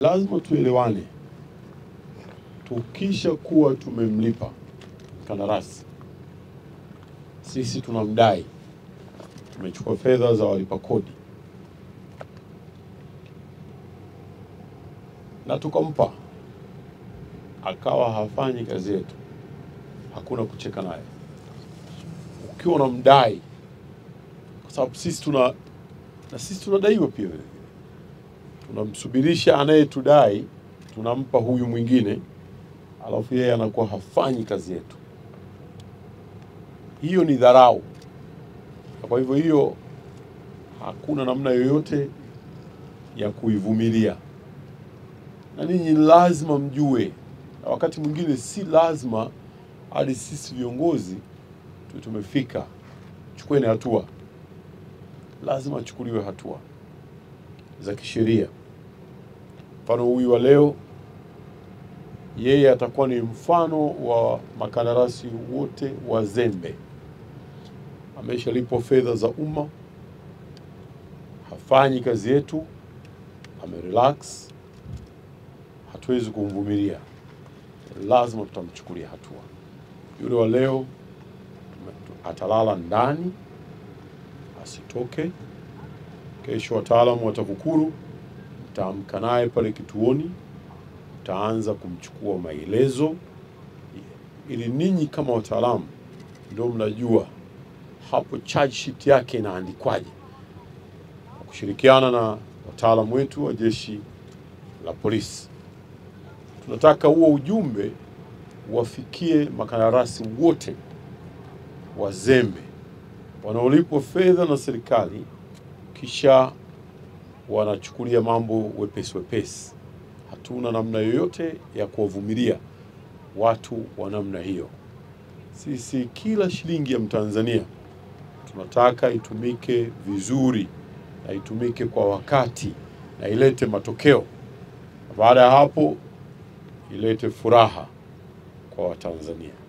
Lazima tuelewane. Tukisha kuwa tumemlipa kandarasi, sisi tunamdai, tumechukua fedha za walipa kodi na tukampa, akawa hafanyi kazi yetu, hakuna kucheka naye. Ukiwa unamdai, kwa sababu sisi tuna na sisi tunadaiwa pia vile vile, tunamsubirisha anayetudai, tunampa huyu mwingine, alafu yeye anakuwa hafanyi kazi yetu. Hiyo ni dharau. Kwa hivyo hiyo hakuna namna yoyote ya kuivumilia. Na ninyi lazima mjue, na wakati mwingine si lazima hadi sisi viongozi tumefika, chukueni hatua. Lazima achukuliwe hatua za kisheria. Mfano huyu wa leo, yeye atakuwa ni mfano wa makandarasi wote wazembe. Ameshalipwa fedha za umma, hafanyi kazi yetu, amerelax, hatuwezi kumvumilia. Lazima tutamchukulia hatua. Yule wa leo atalala ndani, asitoke. Kesho wataalamu wa TAKUKURU mtaamka naye pale kituoni, mtaanza kumchukua maelezo, ili ninyi kama wataalamu ndio mnajua hapo charge sheet yake inaandikwaje, kwa kushirikiana na wataalamu wetu wa jeshi la polisi. Tunataka huo ujumbe wafikie makandarasi wote wazembe wanaolipwa fedha na serikali kisha wanachukulia mambo wepesi wepesi. Hatuna namna yoyote ya kuwavumilia watu wa namna hiyo. Sisi kila shilingi ya Mtanzania tunataka itumike vizuri na itumike kwa wakati na ilete matokeo. Baada ya hapo ilete furaha kwa Watanzania.